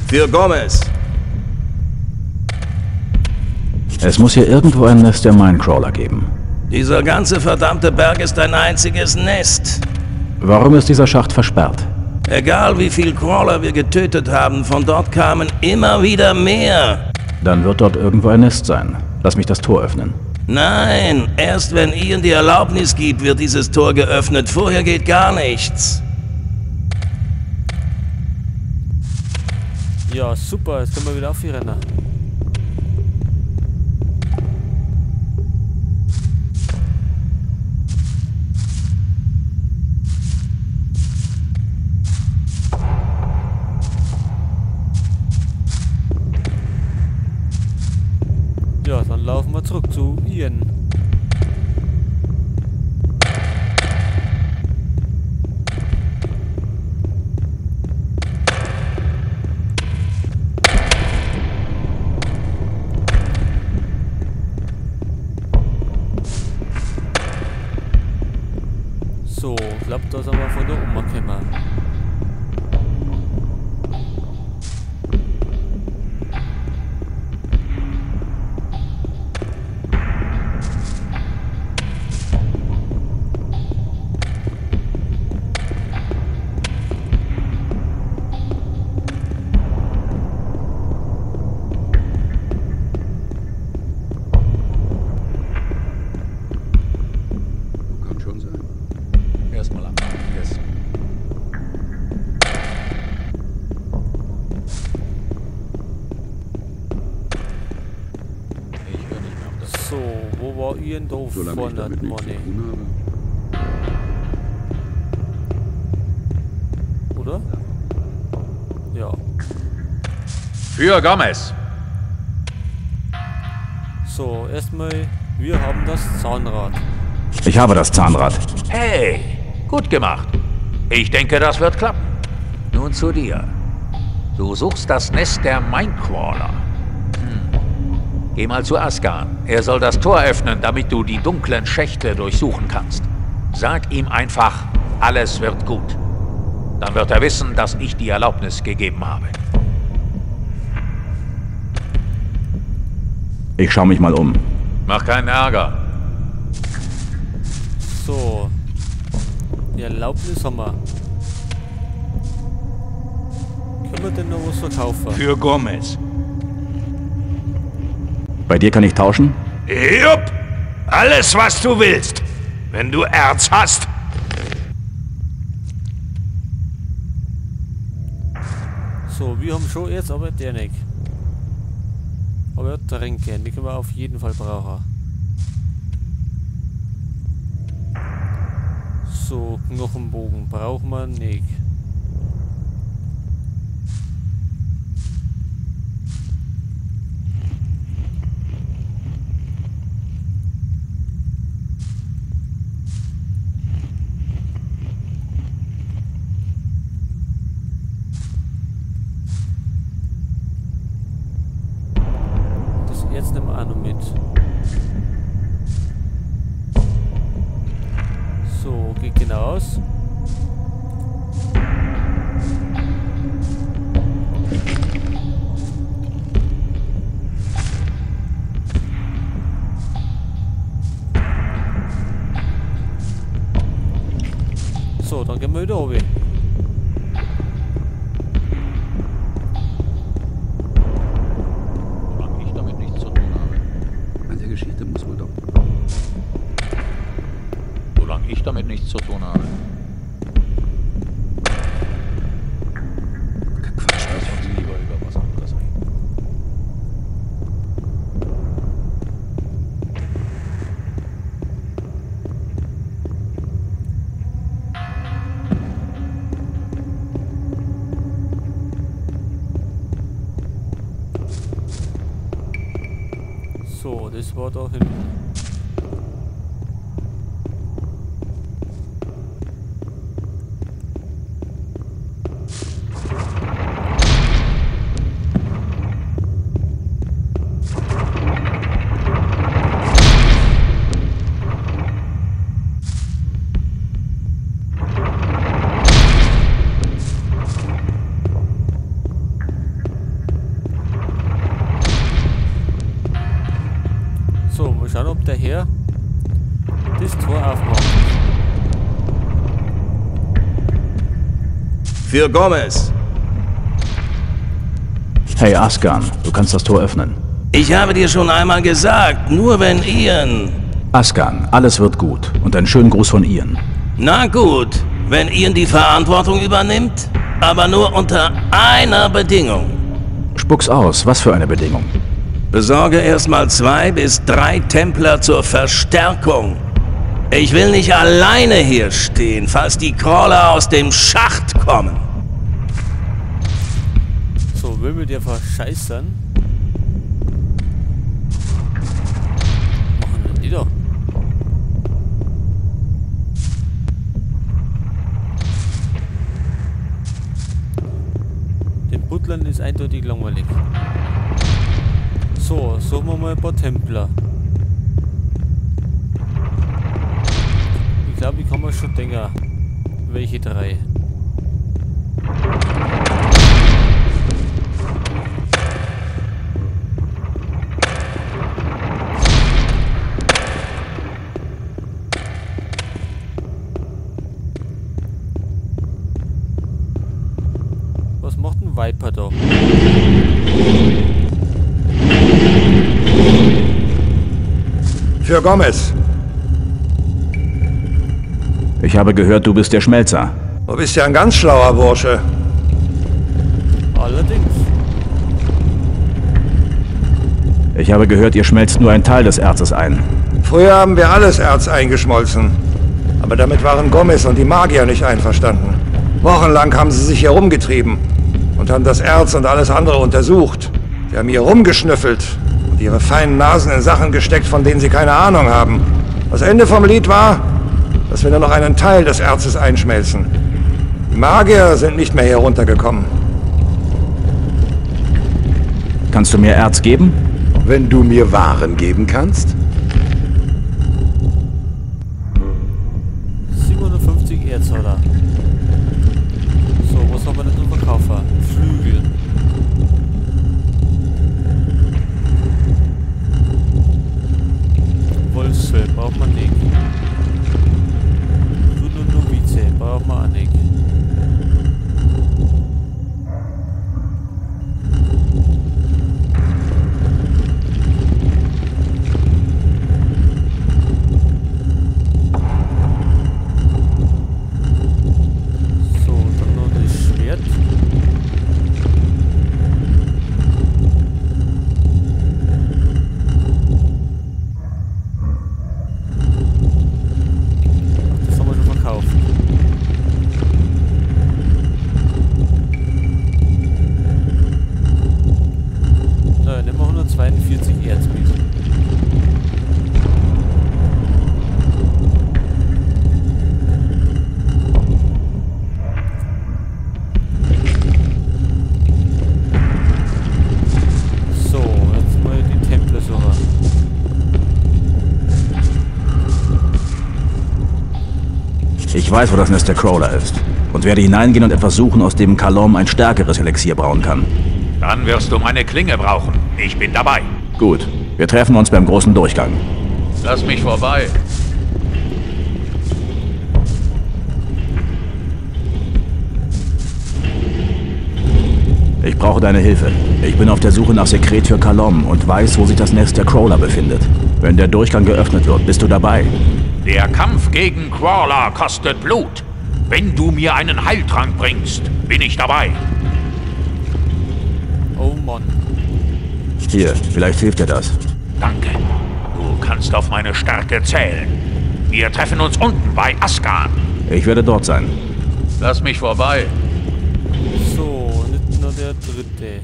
Für Gomez. Es muss hier irgendwo ein Nest der Minecrawler geben. Dieser ganze verdammte Berg ist ein einziges Nest. Warum ist dieser Schacht versperrt? Egal wie viel Crawler wir getötet haben, von dort kamen immer wieder mehr. Dann wird dort irgendwo ein Nest sein. Lass mich das Tor öffnen. Nein, erst wenn Ian die Erlaubnis gibt, wird dieses Tor geöffnet. Vorher geht gar nichts. Ja, super, jetzt können wir wieder aufrennen. Ja, dann laufen wir zurück zu Ian. So, ich glaube, da sind wir von der Oma gekommen. So, wo war Ian da Solange ich damit nichts zu tun habe. Oder? Ja. Für Gomez. So, erstmal, wir haben das Zahnrad. Ich habe das Zahnrad. Hey, gut gemacht. Ich denke, das wird klappen. Nun zu dir. Du suchst das Nest der Minecrawler. Geh mal zu Askan. Er soll das Tor öffnen, damit du die dunklen Schächte durchsuchen kannst. Sag ihm einfach, alles wird gut. Dann wird er wissen, dass ich die Erlaubnis gegeben habe. Ich schau mich mal um. Mach keinen Ärger. So. Die Erlaubnis haben wir. Können wir denn noch was verkaufen? Für Gomez. Bei dir kann ich tauschen? Jupp! Alles, was du willst. Wenn du Erz hast. So, wir haben schon Erz, aber der nicht. Aber Tränke, die können wir auf jeden Fall brauchen. So, Knochenbogen brauchen wir nicht. Jetzt nehmen wir auch noch mit. So, geht genau aus. So, dann gehen wir wieder runter. Damit nichts zu tun habe. Quatsch, lass uns lieber über was anderes reden. So, das war da hinten. Für Gomez. Hey Askan, du kannst das Tor öffnen. Ich habe dir schon einmal gesagt, nur wenn Ian... Askan, alles wird gut. Und einen schönen Gruß von Ian. Na gut, wenn Ian die Verantwortung übernimmt, aber nur unter einer Bedingung. Spuck's aus, was für eine Bedingung? Besorge erstmal 2 bis 3 Templer zur Verstärkung. Ich will nicht alleine hier stehen, falls die Crawler aus dem Schacht kommen. So, will mir der verscheißern? Machen wir die doch. Den Butlern ist eindeutig langweilig. So, suchen wir mal ein paar Templer. Ich glaube, ich kann mir schon denken, welche 3. Was macht ein Viper da? Für Gomez. Ich habe gehört, du bist der Schmelzer. Du bist ja ein ganz schlauer Bursche. Allerdings. Ich habe gehört, ihr schmelzt nur einen Teil des Erzes ein. Früher haben wir alles Erz eingeschmolzen. Aber damit waren Gomez und die Magier nicht einverstanden. Wochenlang haben sie sich hier rumgetrieben und haben das Erz und alles andere untersucht. Sie haben hier rumgeschnüffelt und ihre feinen Nasen in Sachen gesteckt, von denen sie keine Ahnung haben. Das Ende vom Lied war, dass wir nur noch einen Teil des Erzes einschmelzen. Die Magier sind nicht mehr hier runtergekommen. Kannst du mir Erz geben? Wenn du mir Waren geben kannst? 750 Erz, oder? So, was haben wir denn zum Verkaufen? Flügel. Wolfsfell braucht man nicht. Novize braucht man auch nicht. So, dann noch das Schwert. Ach, das haben wir schon verkauft. Naja, nehmen wir 142 Erz mit. So, jetzt mal die Templer suchen. Ich weiß, wo das Nest der Crawler ist. Und werde hineingehen und etwas suchen, aus dem Kalom ein stärkeres Elixier brauen kann. Dann wirst du meine Klinge brauchen. Ich bin dabei. Gut. Wir treffen uns beim großen Durchgang. Lass mich vorbei. Ich brauche deine Hilfe. Ich bin auf der Suche nach Sekret für Kalom und weiß, wo sich das Nest der Crawler befindet. Wenn der Durchgang geöffnet wird, bist du dabei. Der Kampf gegen Crawler kostet Blut. Wenn du mir einen Heiltrank bringst, bin ich dabei. Oh Mann. Hier, vielleicht hilft dir das. Danke. Du kannst auf meine Stärke zählen. Wir treffen uns unten bei Askan. Ich werde dort sein. Lass mich vorbei. So, nicht nur der dritte.